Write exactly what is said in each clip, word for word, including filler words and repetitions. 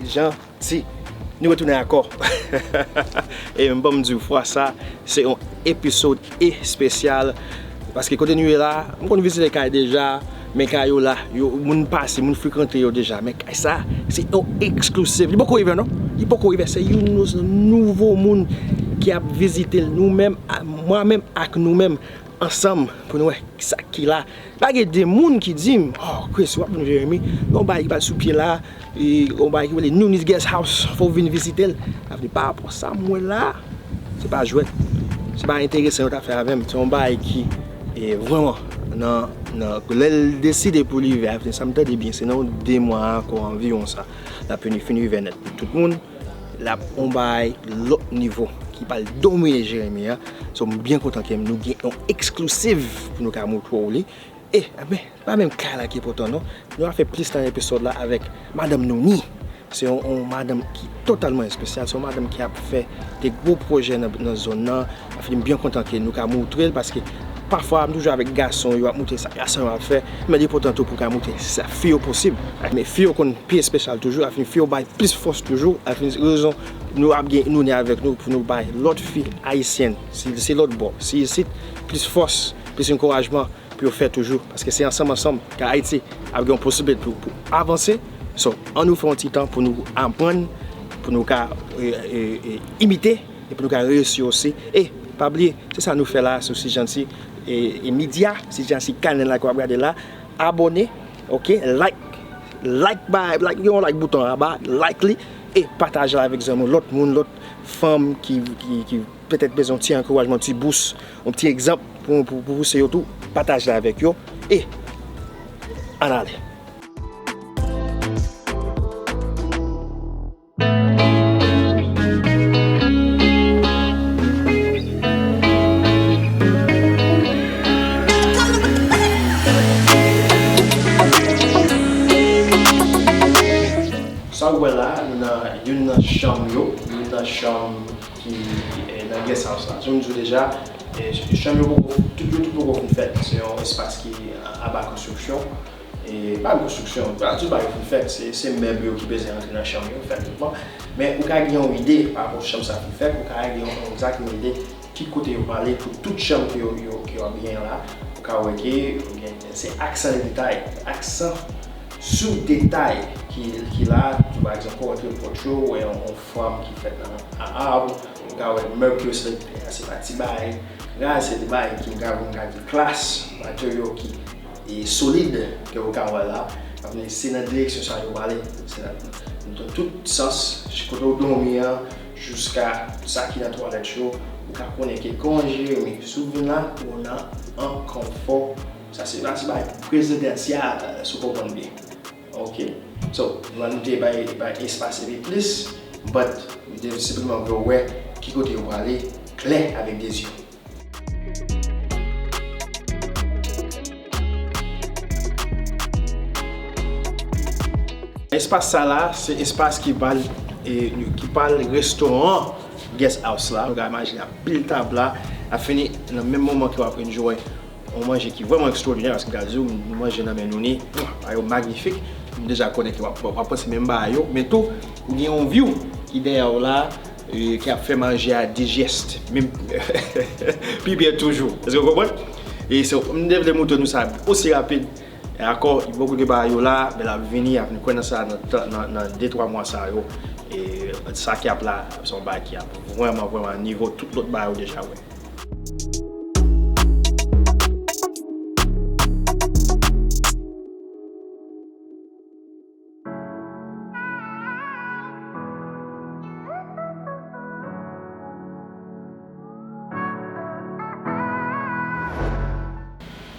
Janti. Nou retounen ankò. E m ban m di w, fwa sa, se yon episode espesyal. Paske kote nou ye la, m konn vizite kay deja, men kay yo la, yo, moun pase, moun frekante yo deja. Men kay sa, se yon exclusive. Li poko rive non. Li poko rive. Se youn nan nouvo moun ki ap vizite l. Nou menm, a, mwen menm ak nou menm, ansanm, pou nou wè sa ki la. Pa gen de moun ki di m, "Oh, Chris, w ap vin Jeremi, yon bagay ki pral sou pye la, e, yon bagay ki rele Nouni's Guest House, fò w vin vizite l." Sa vle di, pa rapò sa m wè la, se pa jwèt, se pa enteresan yo t ap fè avè m. Se yon bagay ki, e, vrèman, nan, nan, lè l deside pou li rive, sa m tande byen, se nan yon de mwa ankò anviwon sa, l ap vin, fin rive nèt pou tout moun. L ap yon bagay lòt nivo, ki pral domine Jeremi a. So, m byen kontan ke nou gen yon exclusive pou nou ka montre w li. E, men, pa menm kay la ki enpòtan non. Nou ap fè plis nan episode la avèk Madanm Nouni. Se yon, yon madanm ki totalman espesyal. Se yon madanm ki ap fè de gwo pwojè nan, nan zòn nan. Anfen, m byen kontan ke nou ka montre l paske pafwa m toujou avèk gason yo ap montre sa gason yo ap fè. Men li enpòtan tou pou w ka montre sa fi yo posib. Men fi yo konn pi espesyal toujou. Anfen, fi yo bay plis fòs toujou. Anfen, rezon nou ap gen Nouni avèk nou pou nou bay lòt fi ayisyèn, si se lòt bò, si isit, plis fòs, plis ankourajman pou yo fè toujou, paske se ansanm ansanm ke Ayiti ap gen yon posiblite pou, pou avanse. So, ann nou fè yon ti tan pou nou aprann, pou nou ka, e, e, e, imite, e pou nou ka reyisi osi. E pa bliye, se sa nou fè la sou Sijanti, e, e Media, Sijanti Kanèl la ke w ap gade la. Abòne, oke, like, like, ba, like, yon like bouton anba, like li, e pataje l avèk zanmi w, lòt moun, lòt fanm ki, ki, ki petèt bezwen yon ti ankourajman, yon ti bous, yon ti egzanp pou, pou, pou pouse yo tou, pataje l avèk yo. E ann ale. Sa w wè la, nou nan youn nan chanm yo, youn nan chanm ki, eh, nan guest house la. Jan m di w deja, eh, chanm yo poko, tout yo tout poko fin fèt. Se yon espas ki anba konstriksyon. E pa konstriksyon, pa tout bagay fin fèt, se, se mèb yo ki bezwen rantre nan chanm yo, fèt tout bon. Men ou ka gen yon ide pa rapò chanm sa fin fèt, ou ka gen yon, yon, egzakteman ide ki kote yo prale pou tout chanm ke yo, yo, ke yo ap gen la. Ou ka wè ke, ou gen, se aksan de detay, aksan sou detay ki, ki la, tou pa egzanp, ou rantre pòt yo, ou wè yon, yon fòm ki fèt nan, an ab, ou ka wè mèb ke yo selekte a, se pa ti bagay, raz, se de bagay ki, m ka, m ka di klas, materyo ki, e solid, ke ou ka wè la, ap vin, se nan direksyon sa yo prale, se nan, nan tout sans, kote ou dòmi an, jiska sa ki nan twalèt yo, ou ka konnen ke kòman Jeremi, si w vin la, ou nan an konfò, sa se, sa se bagay prezidansyèl, si w konprann byen. Oke. So, nou, nou te bay, bay espas epi plis, but, nou te senpleman vle wè ki kote yo prale, klè avèk de zye. Espas sa la, se espas ki pral, e, ki pral restoran guest house la. Nou ka imajine anpil tab la, ap fini nan menm moman ke w ap enjoy yon manje ki vrèman ekstwòdinè, paske m ka di w, m manje nan men Nouni, bagay yo magnifik. M deja konnen ke w ap, w ap panse menm bagay yo, men tou, ou gen yon view ki dèyè w la, e, ki ap fè manje a dijès, menm pi byen toujou. Èske w konprann? E so, m te vle montre nou sa osi rapid. E ankò, gen bokou de bagay yo la, men l ap vini, ap vin kwè nan sa nan tan, nan, nan de twa mwa sa yo. E sa ki ap la, se yon bagay ki ap vrèman, vrèman nivo tout lòt bagay ou deja wè.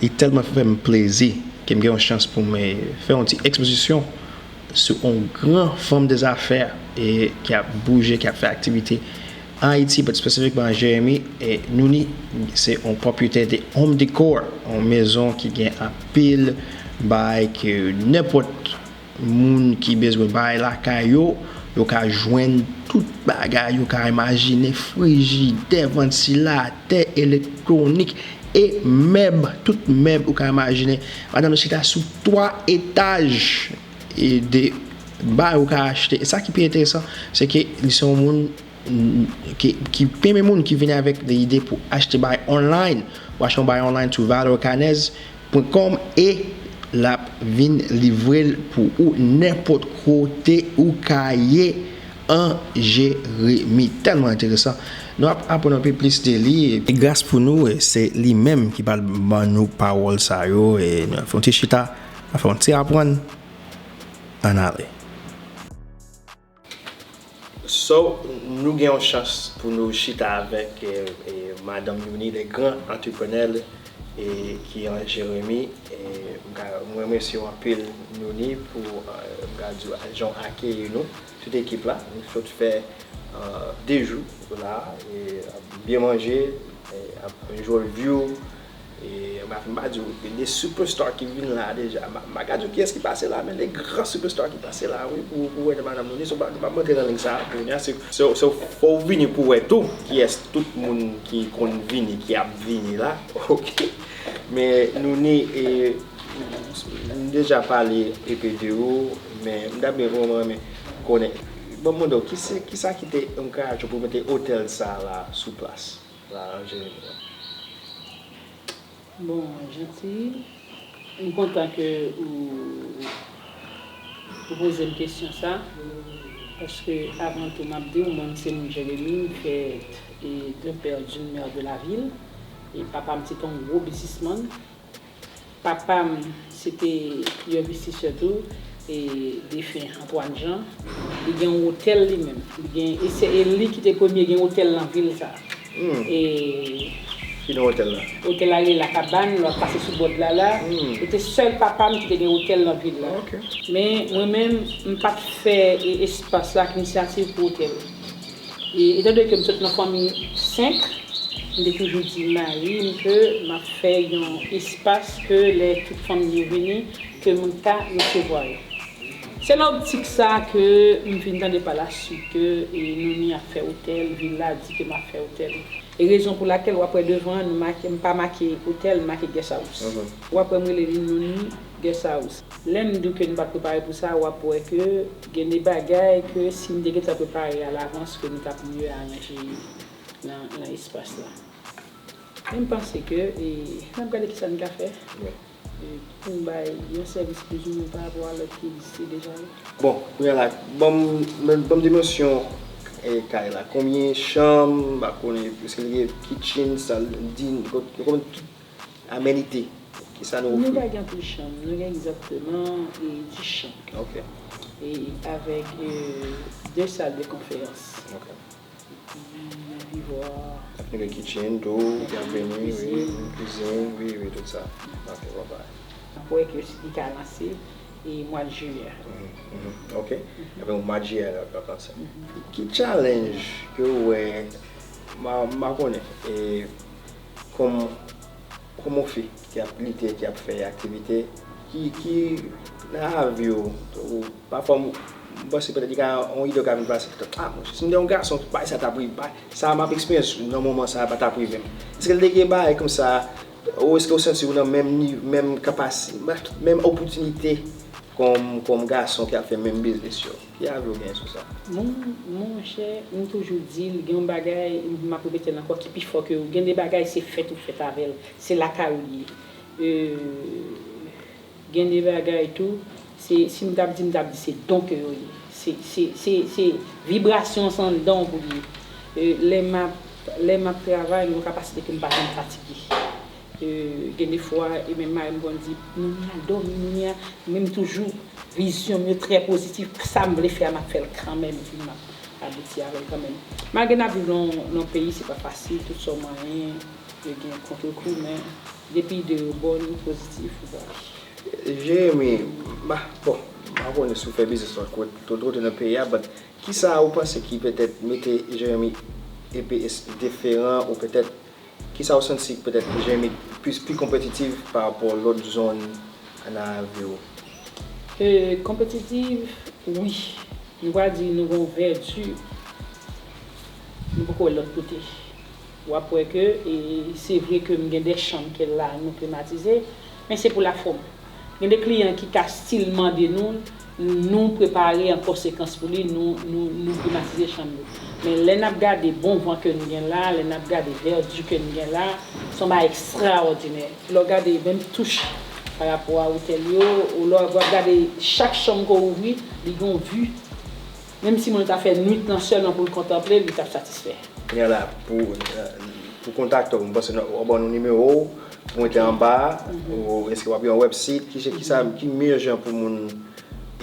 Li tèlman fè m plezi ke m gen yon chans pou m, eh, fè yon ti ekspozisyon sou yon gran fanm de zafè, e ki ap bouje, ki ap fè aktivite an Ayiti, but spesifikman an Jeremi. E Nouni se yon pwopriyetè de Home Decor, yon mezon ki gen anpil bagay ke nenpòt moun ki bezwen bagay lakay yo, yo ka jwenn tout bagay yo ka imajine, frijidè, vantilatè, elektwonik, e mèb, tout mèb ou ka imajine. Madanm nan chita sou twa etaj e de Bagay ou ka achte. E sa ki pi enteresan, se ke li se yon moun ki, ki premye moun ki vini avèk de ide pou achte bagay online. Ou achte yon bagay online sou Valor Canez pwen kòm e l ap vin livre l pou ou nenpòt kote ou ka ye an Jeremi. Tèlman enteresan. Nou ap aprann anpil plis de li. E gras pou nou, e se li menm ki pral ban nou pawòl sa yo. E nou ap fè yon ti chita, ap fè yon ti aprann. Ann ale. So, nou gen yon chans pou nou chita avèk, e, e, Madanm Nouni, le gran antreprenè, e, ki an Jeremi. E, m ka, m remèsye w anpil, Nouni, pou, e, m ka di w, jan w akeyi nou, tout ekip la. Nou sot fè, e, de jou la, e, byen manje, e, ap enjoy view. E, m ap, m pa di w, gen de superstar ki vin la deja. M pa, m pa ka di w kiyès ki pase la, men de gran superstar ki pase la, wi, pou, pou wè nan Madanm Nouni. So, m pa, m pa rantre nan lig sa a, kounye a, se, se, se fò w vini pou wè tou kiyès tout moun ki konn vini, ki ap vini la, oke? Men Nouni, e, m deja pale enpe de ou, men m ta byen vrèman renmen konnen. Bon, m mande w, ki se, kisa ki te ankouraje w pou mete otèl sa a la sou plas? La, an jeneral. Bon, Jeanty, m kontan ke ou, ou poze m kesyon sa, paske avan tou, m ap di w, mwen, m se moun Jeremi, m fèt, e, d'un père, d'une mère de la ville, e papa m se te yon gwo biznismann. Papa m, se te yon envestisè tou, e defen Antoine Jean. Li gen yon otèl li menm. Li gen, e se, e li ki te premye gen otèl nan vil sa. Hmm. E ki non otèl la? Otèl la rele La Cabane, lè w ap pase sou bòd la la. Hmm. E te sèl papa m ki te gen otèl nan vil la. Ok. Men mwen menm, m pa t fè, e, espas la ak inisyativ pou otèl. E, etandone ke m sot nan fanmi senk, m te toujou di mari m ke m ap fè yon espas ke lè tout fanmi yo vini, ke moun ka resevwa yo. Se nan optik sa ke m vin tande pa la swit ke, e, Nouni ap fè otèl, vil la di ke m ap fè otèl. E rezon pou lakèl w ap wè devan an, nou make, m pa make otèl, m make guest house. Mhm. W ap wè m rele li Nouni Guest House. Lè m di w ke nou pa t prepare pou sa, w ap wè ke gen de bagay ke si n te gentan prepare alavans, ke nou t ap mye aranje nan, nan espas la. Men m panse ke, e, n ap gade kisa n ka fè. Wi. E, pou n bay yon sèvis plizoumwen pa rapò a lòt ki egziste deja yo. Bon, kounye a la, ban m, ban m dimansyon, e, kay la. Konbyen chanm, m pa konnen, èske li gen kitchen, sal din, konbyen tout amenite, kisa nou ofri? Nou pa gen anpil chanm, nou gen egzakteman, e, dis chanm. Ok. E avèk, e, de sal de konferans. Ok. Epi, nan viv la. Ap gen kitchen tou, ki ap vini, wi, kwizin, wi, wi, tout sa. Ok, bye bye. Apre ke li ka lanse, e mwa jiyè. Mhm, mhm. Ok. Epi mwa jiyè la, l ap lanse. Mhm. Ki challenge ke w wè, m pa, m pa konnen, e, kòm, kòm yon fi ki ap lite, ki ap fè aktivite, ki, ki nan lavi w, ou, pafwa m, m panse petèt li ka, yon ide ka vin pase, petèt, ah, monchè, si m te yon gason, bagay sa t ap rive, bagay sa m ap eksperyans nan moman sa a pa t ap rive m. Èske l te gen bagay konsa, ou èske w santi w nan menm ni-, menm kapasi-, menm opòtinite kòm, kòm gason ki ap fè menm biznis yo? Ki avi w genyen sou sa? Mon, monchè, m toujou di l, gen yon bagay, m ap repete l ankò, ki pi fò ke ou. Gen de bagay, se fèt ou fèt avè l. Se lakay ou li ye. E, gen de bagay tou, se, si m t ap di, m t ap di se don ke yo ye. Se, se, se, se vibrasyon, se anndan w pou li ye. E, lè m ap, lè m ap travay, m gen yon kapasite ke m pa janm fatige. E, gen de fwa, e menm mari m konn di, "Nouni al dòmi, Nouni a," men m toujou, vizyon m yo trè pozitif. Sa m vle fè a, m ap fè l kanmenm, epi m ap abouti avè l kanmenm. Malgre n ap viv nan, nan yon peyi, se pa fasil, tout sa w manyen, yo gen kontrekou, men depi ide yo bòn, pozitif, ou prale. Jeremi, m pa, bon, m pa konnen si w fè biznis nan kote, kote nan peyi a, but kisa ou panse ki petèt mete Jeremi enpe diferan, ou petèt kisa w santi petèt Jeremi plis, pi konpetitif pa rapò lòt zòn nan lavi w? E, konpetitif, wi. Nou va di nou gon vèdi, nou poko wè lòt kote. W ap wè ke, e, se vre ke m gen de chanm ke la nou klimatize, men se pou lafòm. Gen de kliyan ki ka still mande nou, Nou prepare an konsekans pou li, nou, nou, nou klimatize chanm yo. Men lè n ap gade bon van ke n gen la, lè n ap gade vèdi ke n gen la, se yon bagay ekstraòdinè. Lè w gade menm touch pa rapò a otèl yo, ou lè w ap gade chak chanm ke w ouvri, li gen yon vi. Menm si moun ta fè nwit lan sèlman pou l kontanple l, li t ap satisfè. Kounye a la, pou, pou kontakte w, m panse w ap ban nou nimewo w pou mete anba a, ou èske w ap gen yon website, ki, ki sa, ki meyè jan pou moun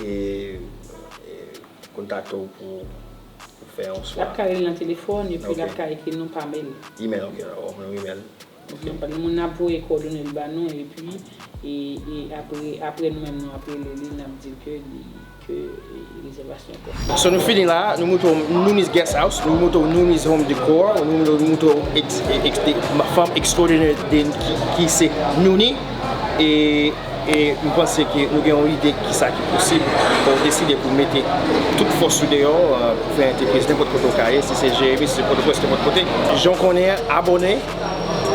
e, e, kontakte w pou, pou fè yon swa? L ap ka rele nan telefòn, epi l ap ka ekri nou pa mail. Email, ok, w ap ban nou email. Ok. Moun ap voye kòdone l ba nou, epi e, e apre, apre nou menm nou ap rele li, n ap di l ke li, ke e, rezèvasyon an fèt. So nou fini la, nou moutre w Nouni's Guest House, nou moutre w Nouni's Home Decor, nou moutre w ex, ex, de, fanm ekstraòdinè de, ki, ki se Nouni. E, e m panse ke nou gen yon ide ki sa ki posib. Lè w deside pou mete tout fòs ou deyò, e, pou fè entèprèz nenpòt kote w ka ye, si se Jeremi, si se Pòtoprens, nenpòt kote. Jan w konnen an, abòne,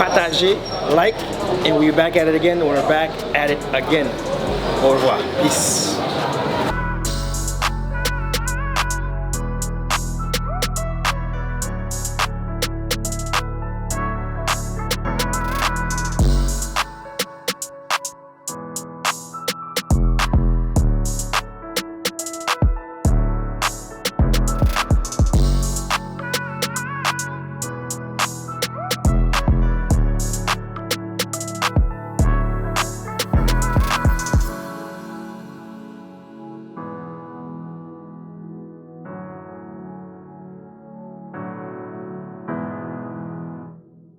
pataje, like, and we back at it again, we're back at it again. Au revoir. Peace.